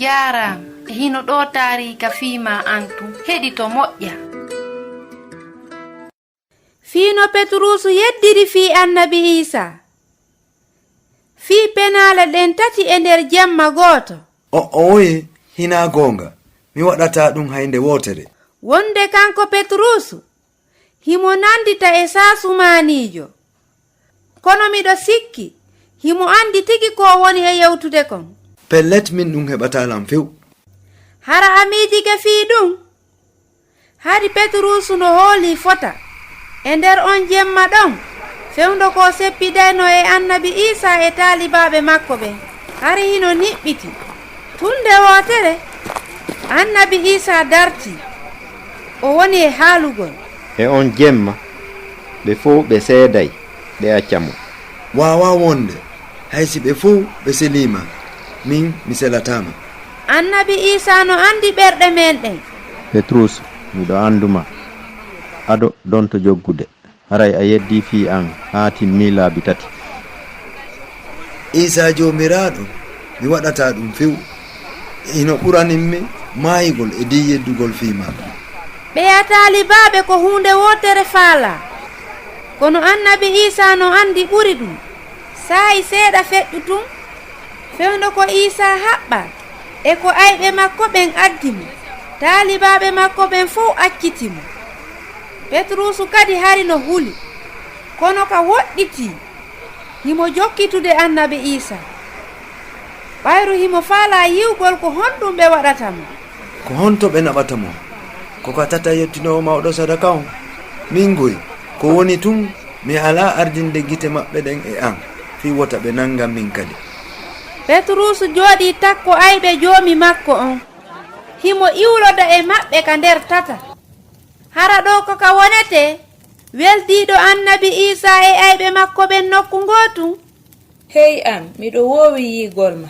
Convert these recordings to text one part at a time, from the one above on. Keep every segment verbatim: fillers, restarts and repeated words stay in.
Jaaraama, e hino ɗoo taariika fii maa an tun. Heɗito moƴƴa. Fii no Petruusu yeddiri fii Annabi Iisaa. Fii penaale ɗen tati e nder jemma gooto. O'oye, hinaa goonga, mi waɗataa ɗun hay nde wootere. Wonde kanko Petruusu, himo nandita e saasumaaniijo. Kono miɗo sikki, himo andi tigi ko woni e yewtude kon. Pellet, min ɗun heɓataa lan few. Hara a miijike fii ɗun? Hari Petruusu no hoolii fota. E nder on jemma ɗon, fewndo ko seppidaynoo e Annabi Iisaa e taalibaaɓe makko ɓen, hari hino niɓɓiti. Tun nde wootere, Annabi Iisaa dartii, o woni e haalugol. E on jemma, ɓe fow ɓe seeday, ɓe acca mo. Waawaa wonde, hay si ɓe fow ɓe selii ma, min mi selataa ma. Annabi Iisaa no andi ɓerɗe men ɗen. Petruusu, miɗo andu ma. Ado donto joggude, haray a yeddii fii an haa timmii laabi tati. Iisaa Joomiraaɗo, mi waɗataa ɗun few. Hino ɓuranimmi maayugol e dii yeddugol fii maa. Ɓeya taalibaaɓe ko huunde wootere faalaa. Kono Annabi Iisaa no andi ɓuri ɗun. Saa'i seeɗa feƴƴu tun, fewndo ko Iisaa haɓɓaa e ko ayɓe makko ɓen addi mo, taalibaaɓe makko ɓen fow acciti mo. Petruusu kadi hari no huli, kono ka woɗɗitii, himo jokkitude Annabi Iisaa. Ɓayru himo faalaa yi'ugol ko honɗun ɓe waɗata mo. Ko honto ɓe naɓata mo? Ko ka tata yottinoowo mawɗo sadaka on? Min goy, ko woni tun, mi alaa ardinde gite maɓɓe ɗen e an, fii wota ɓe nangan min kadi. Petruusu jooɗii takko ayɓe Joomi makko on. Himo iwloda e maɓɓe ka nder tata. Hara ɗoo ko ka wonetee, weldiiɗo Annabi Iisaa e ayɓe makko ɓen nokku ngootun? Hey an, miɗo woowi yi'ugol ma.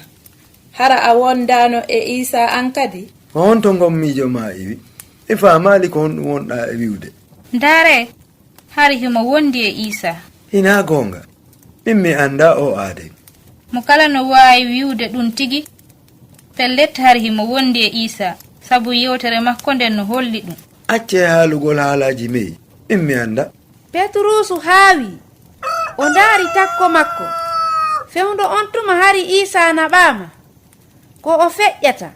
Hara a wondaano e Iisaa an kadi? Ko honto ngon miijo maa iwi? Mi faamaali ko honɗun wonɗaa e wi'ude. Ndaaree, hari himo wondi e Iisaa. Hinaa goonga. Min mi andaa oo aaden. Mo kala no waawi wi'ude ɗun tigi. Pellet, hari himo wondi e Iisaa, sabu yewtere makko nden no holli ɗun. Accee haalugol haalaaji me'i. Min mi andaa. Petruusu haawii. O ndaari takko makko. Fewndo on tuma hari Iisaa naɓaama. Ko o feƴƴata.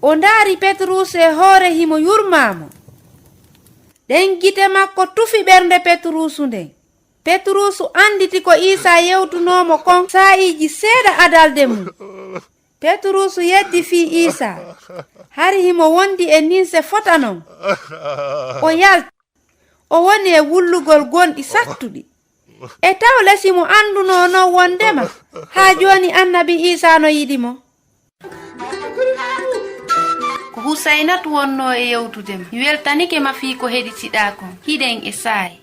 O ndaari Petruusu e hoore himo yurmaa mo. Ɗen gite makko tufi ɓernde Petruusu nden. Petruusu anditi ko Iisaa yewtunoo mo kon saa'iiji seeɗa adalde mun. Petruusu yeddi fii Iisaa. Hari himo wondi e ninse fota non. O yalti. O woni e wullugol gonɗi sattuɗi. E taw le si mo andunoo non wondema haa jooni Annabi Iisaa no yiɗi mo? Ko Husaynatu wonnoo e yewtude ma. Mi weltanike ma fii ko heɗitiɗaa kon. Hiɗen e saa'i.